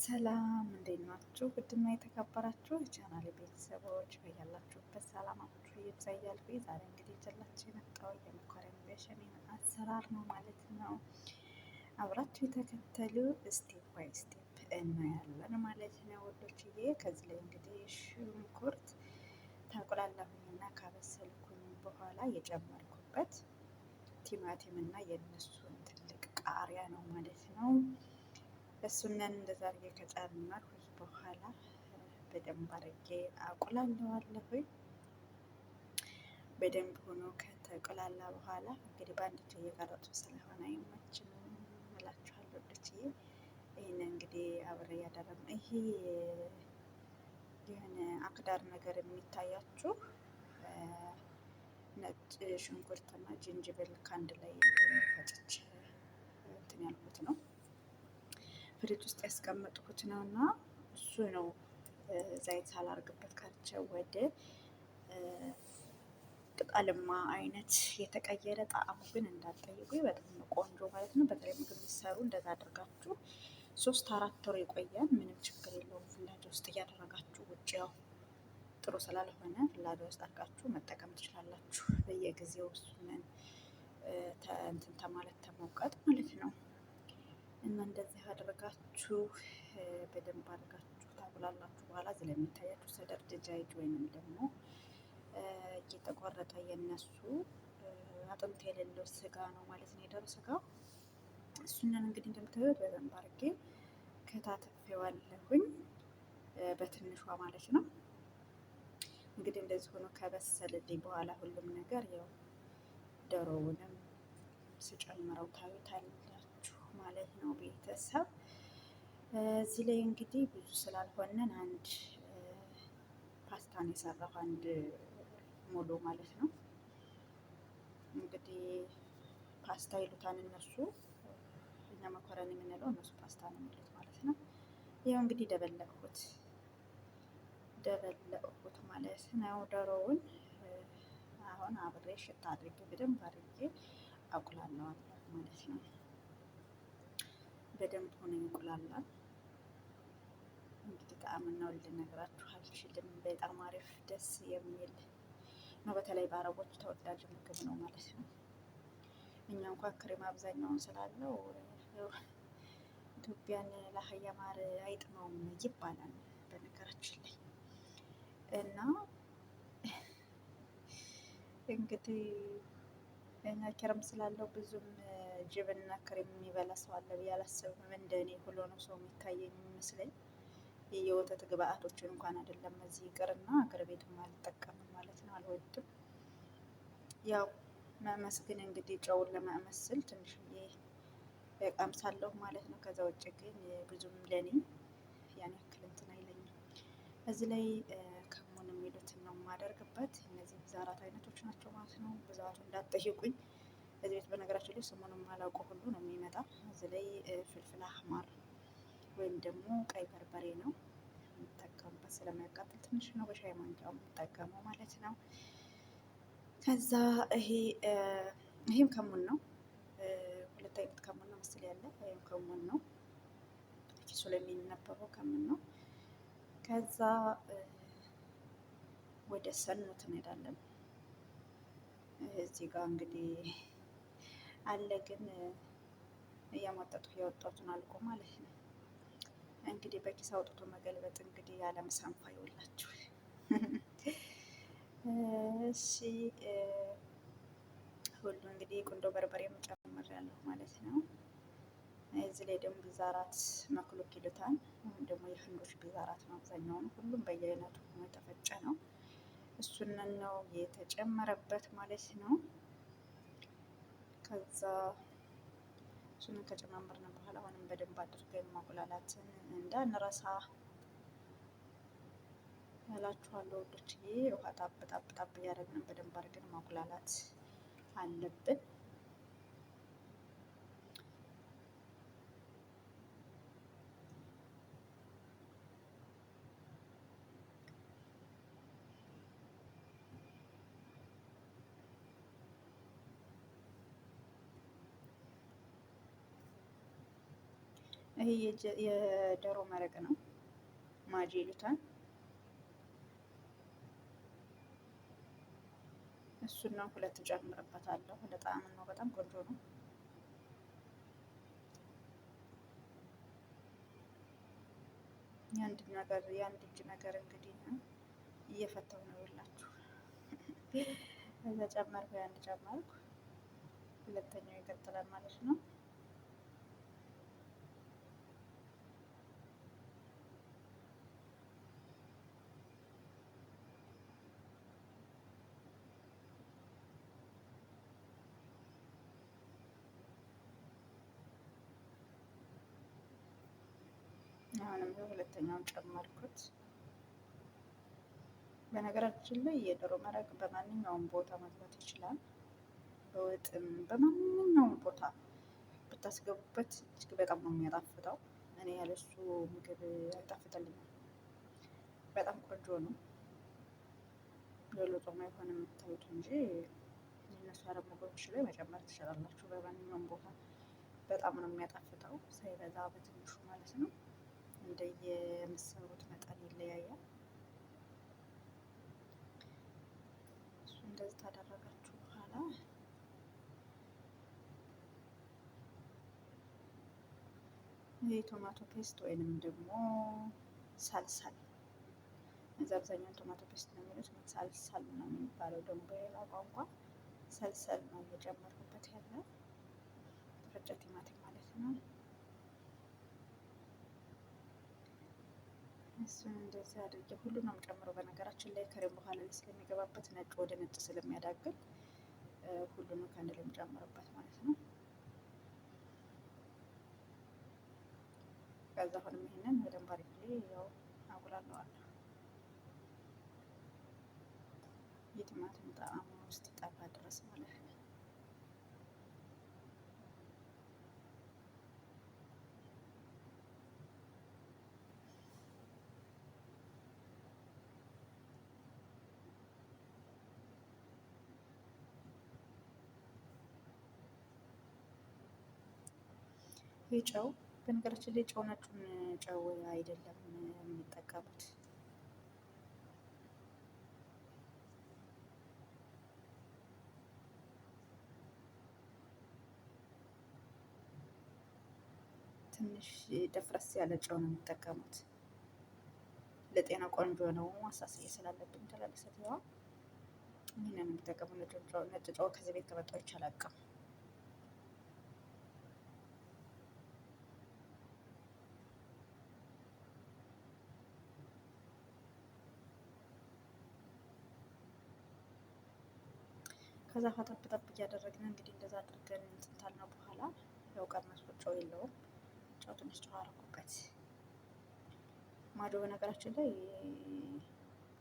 ሰላም እንዴት ናችሁ? ውድና የተከበራችሁ የቻናሌ ቤተሰቦች በያላችሁበት ሰላማችሁ ይብዛ እያልኩኝ ዛሬ እንግዲህ ይዤላችሁ የመጣው የመኮረኒ ቤሸሜል አሰራር ነው ማለት ነው። አብራችሁ የተከተሉ step by step እናያለን ማለት ነው ውዶችዬ። ከዚህ ላይ እንግዲህ ሽንኩርት ታቁላላሁኝና ካበሰልኩኝ በኋላ የጨመርኩበት ቲማቲም እና የእነሱን ትልቅ ቃሪያ ነው ማለት ነው። እሱንን እንደዛ አድርጌ ከጨመርኩ በኋላ በደንብ አድርጌ አቁላለዋለሁኝ። በደንብ ሆኖ ከተቁላላ በኋላ እንግዲህ በአንድ እጅ እየቀረጹ ስለሆነ አይመችም እላችኋለሁ ውዶችዬ። ይህን እንግዲህ አብሬ እያደረግን ይሄ የሆነ أخضر ነገር የሚታያችሁ ነጭ ሽንኩርትና ጅንጅብል ከአንድ ላይ ፈጭቼ እንትን ያልኩት ነው። ፍሪጅ ውስጥ ያስቀመጥኩት ነው እና እሱ ነው ዘይት ሳላርግበት ካርቸ ወደ ቅጠልማ አይነት የተቀየረ ጣዕሙ ግን እንዳትጠይቁኝ በጣም ነው ቆንጆ ማለት ነው። በተለይ ምግብ የሚሰሩ እንደዛ አድርጋችሁ 3-4 ወር ይቆያል። ምንም ችግር የለውም። ፍላጅ ውስጥ እያደረጋችሁ ውጭ ያው ጥሩ ስላልሆነ ፍላጅ ውስጥ አድርጋችሁ መጠቀም ትችላላችሁ። በየጊዜው እሱንን እንትን ተማለት ተመውቀጥ ማለት ነው። እና እንደዚህ አድርጋችሁ በደንብ አድርጋችሁ ታቁላላችሁ። በኋላ እዚህ ላይ የሚታያችሁ صدر دجاج ወይንም ደግሞ እየተቆረጠ የነሱ አጥንት የሌለው ስጋ ነው ማለት ነው፣ የዶሮ ስጋው። እሱንን እንግዲህ እንደምታዩት በደንብ አድርጌ ከታትፌዋለሁኝ በትንሿ ማለት ነው። እንግዲህ እንደዚህ ሆኖ ከበሰለልኝ በኋላ ሁሉም ነገር ያው ዶሮውንም ስጨምረው ታዩታላችሁ ማለት ነው ቤተሰብ። እዚህ ላይ እንግዲህ ብዙ ስላልሆነን አንድ ፓስታን የሰራሁ አንድ ሙሉ ማለት ነው። እንግዲህ ፓስታ ይሉታል እነሱ፣ እኛ መኮረኒ የምንለው እነሱ ፓስታ ነው የሚሉት ማለት ነው። ይኸው እንግዲህ ደበለቅኩት ደበለቅኩት ማለት ነው ዶሮውን። አሁን አብሬ ሽታ አድርጌ በደንብ አድርጌ አቁላለዋለሁ ማለት ነው። በደንብ ሆኖ ይቁላላል። እንግዲህ ጣዕምናውን ልነግራችሁ አልችልም። በጣም አሪፍ ደስ የሚል ነው። በተለይ በአረቦች ተወዳጅ ምግብ ነው ማለት ነው። እኛ እንኳን ክሬም አብዛኛውን ስላለው ኢትዮጵያን ለአህያ ማር አይጥመውም ይባላል በነገራችን ላይ እና እንግዲህ እኛ ክሬም ስላለው ብዙም جبن ና ክሬም የሚበላ ሰው አለ ብዬ አላስብም። እንደ እኔ ሁሉ ነው ሰው የሚታየኝ የሚመስለኝ። የወተት ግብአቶችን እንኳን አይደለም እዚህ ይቅርና አገር ቤትም አልጠቀምም ማለት ነው፣ አልወድም። ያው መመስ ግን እንግዲህ ጨውን ለመመስ ስል ትንሽዬ እቀምሳለሁ ማለት ነው። ከዛ ውጭ ግን ብዙም ለኔ ያን ያክል እንትን አይለኝም። እዚህ ላይ ከሙን የሚሉትን ነው የማደርግበት። እነዚህ ብዛራት አይነቶች ናቸው ማለት ነው። ብዛቱ እንዳትጠይቁኝ። እዚህ ቤት በነገራችን ላይ ስሙንም አላውቀው ሁሉ ነው የሚመጣ። እዚህ ላይ ፍልፍል አህማር ወይም ደግሞ ቀይ በርበሬ ነው የምጠቀምበት። ስለማያቃጥል ትንሽ ነው በሻይ ማንኪያው የምጠቀመው ማለት ነው። ከዛ ይሄም ከሙን ነው። ሁለት አይነት ከሙን ነው መሰለኝ ያለ። ይሄም ከሙን ነው፣ ኪሱ ላይ የሚነበበው ከሙን ነው። ከዛ ወደ ሰኑት እንሄዳለን። እዚህ ጋር እንግዲህ አለ ግን እያሟጠጡ እያወጣሁትን አልቆ ማለት ነው። እንግዲህ በኪስ አውጥቶ መገልበጥ እንግዲህ ያለም ሳንፋ ይውላችሁ። እሺ ሁሉ እንግዲህ ቁንዶ በርበሬ ጨምሬያለሁ ማለት ነው። እዚህ ላይ ደግሞ بهارات መክሉክ ይሉታል ወይም ደግሞ የህንዶች بهارات ነው። አብዛኛውን ሁሉም በየአይነቱ ሆኖ የተፈጨ ነው። እሱንን ነው የተጨመረበት ማለት ነው። ከዛ እሱንን ከጨማመርን በኋላ አሁንም በደንብ አድርገን ማቁላላትን እንዳንረሳ እላችኋለሁ ውዶችዬ። ውሃ ጣብ ጣብ ጣብ እያደረግን በደንብ አድርገን ማቁላላት አለብን። ይሄ የዶሮ መረቅ ነው፣ ማጂ ይሉታል። እሱን ነው ሁለት ጨምርበታለሁ። ለጣዕም ነው፣ በጣም ቆንጆ ነው። የአንድ ነገር የአንድ እጅ ነገር እንግዲህ እየፈታው ነው ይላችሁ። እዛ ጨመርኩ፣ የአንድ ጨመርኩ፣ ሁለተኛው ይቀጥላል ማለት ነው። አሁንም ሁለተኛውን ጨመርኩት። በነገራችን ላይ የዶሮ መረቅ በማንኛውም ቦታ መግባት ይችላል። በወጥም በማንኛውም ቦታ ብታስገቡበት እጅግ በጣም ነው የሚያጣፍጠው። እኔ ያለሱ ምግብ አይጣፍጥልኝም። በጣም ቆንጆ ነው። ዶሎ ጾም አይሆንም የምታዩት እንጂ የእነሱ አረብ ምግቦች ላይ መጨመር ትችላላችሁ። በማንኛውም ቦታ በጣም ነው የሚያጣፍጠው፣ ሳይበዛ በትንሹ ማለት ነው። እንደየምትሰሩት መጠን ይለያያል። እሱ እንደዚህ ታደረጋችሁ በኋላ ይህ tomato paste ወይንም ደግሞ صلصة እዛ አብዛኛውን tomato paste ነው የሚሉት፣ صلصة ነው የሚባለው ደግሞ በሌላ ቋንቋ صلصة ነው እየጨመርኩበት ያለ የተፈጨ ቲማቲም ማለት ነው። እሱን እንደዚህ አድርጌ ሁሉንም ጨምሮ፣ በነገራችን ላይ ከሬም በኋላ ላይ ስለሚገባበት ነጭ ወደ ነጭ ስለሚያዳግል ሁሉንም ከአንድ ላይ ጨምርበት ማለት ነው። ከዛ አሁንም ይሄንን በደንብ አድርጌ ያው አቁላለዋለሁ። የቲማቲም ጣዕሙ ውስጥ ይጠፋ ድረስ ማለት ነው። ይህ ጨው በነገራችን ላይ ጨው ነጩን ጨው አይደለም የሚጠቀሙት። ትንሽ ደፍረስ ያለ ጨው ነው የሚጠቀሙት። ለጤና ቆንጆ ነው። አሳስዬ ስላለብኝ ትላለች ሴትየዋ። ይህንን የሚጠቀሙ ነጭ ጨው ከዚህ ቤት ከመጣሁ አላውቅም። ከዛ ጠብ ጠብ እያደረግን እንግዲህ እንደዛ አድርገን እንትን ታልነው በኋላ ያው ቀመስኩ። ጨው የለውም። ጨው ትንሽ ጨው አደረኩበት። ማጆ በነገራችን ላይ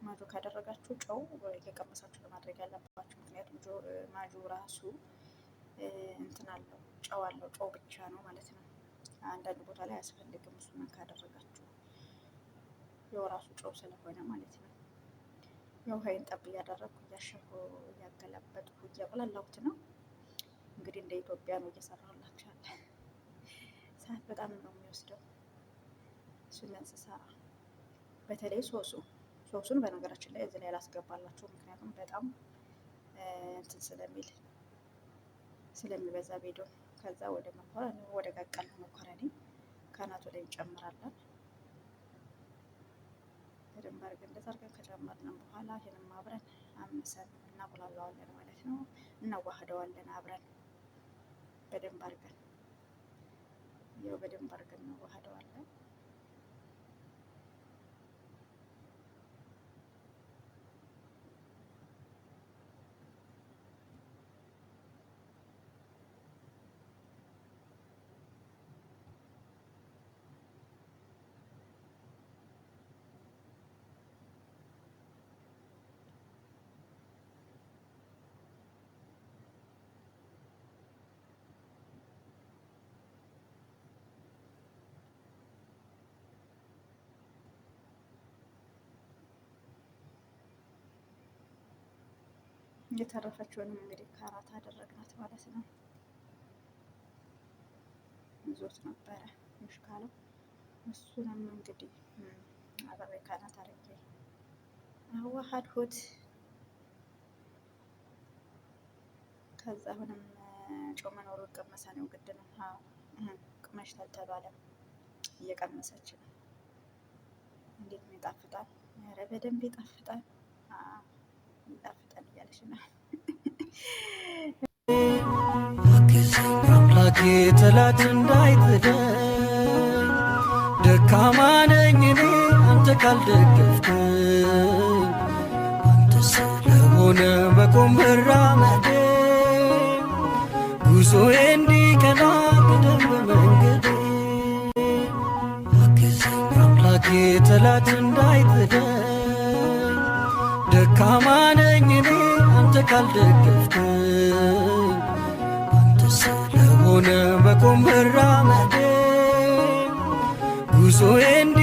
ማጆ ካደረጋችሁ ጨው እየቀመሳችሁ ለማድረግ ያለባችሁ፣ ምክንያቱም ማጆ ራሱ እንትን አለው ጨው አለው። ጨው ብቻ ነው ማለት ነው። አንዳንድ ቦታ ላይ አያስፈልግም። እሱን ካደረጋችሁ ያው ራሱ ጨው ስለሆነ ማለት ነው። የውሃዬን ጠብ እያደረግኩ እያሸሁ እያገላበጥኩ እያቁላላሁት ነው። እንግዲህ እንደ ኢትዮጵያ ነው እየሰራሁላችሁ ያለ። ሰዓት በጣም ነው የሚወስደው እሱን ስሰራ፣ በተለይ ሶሱን በነገራችን ላይ እዚህ ላይ አላስገባላችሁ፣ ምክንያቱም በጣም እንትን ስለሚል ስለሚበዛ ቪዲዮ። ከዛ ወደ መኮረኒ ወደ ቀቀል መኮረኒ ካናቱ ላይ እንጨምራለን። በደንብ አድርገን እንደዛ አድርገን ከጨመርነው በኋላ ይህንም አብረን አምሰን እናቁላለዋለን ማለት ነው። እናዋህደዋለን አብረን በደንብ አድርገን ያው በደንብ አድርገን እናዋህደዋለን። የተረፈችውንም እንግዲህ ካራት አደረግናት ማለት ነው። ይዞት ነበረ። ምሽካለው እሱንም እንግዲህ አብሬ ካናት አድርጌ አዋሃድሁት። ከዛ አሁንም ጨው መኖሩ ቀመሳ ነው ግድ ነው። ቅመሽ ታልተባለ እየቀመሰች ነው። እንዴት ነው ይጣፍጣል! ኧረ በደንብ ይጣፍጣል፣ ይጣፍጣል እያለች ነው። አግዘኝ አምላኬ ጠላት እንዳይጥለኝ፣ ደካማ ነኝ እኔ አንተ ካልደገፍከኝ፣ አንተ ስለሆነ መቆም መራመዴ፣ ጉዞዬ እንዲቀና ቅደም በመንገዴ። አግዘኝ አምላኬ ጠላት እንዳይጥለኝ፣ ደካማ ነኝ እኔ አንተ ካልደገፍከኝ፣ አንተ ስለሆነ መቆም መራመዴ፣ ጉዞዬ እንዲቀና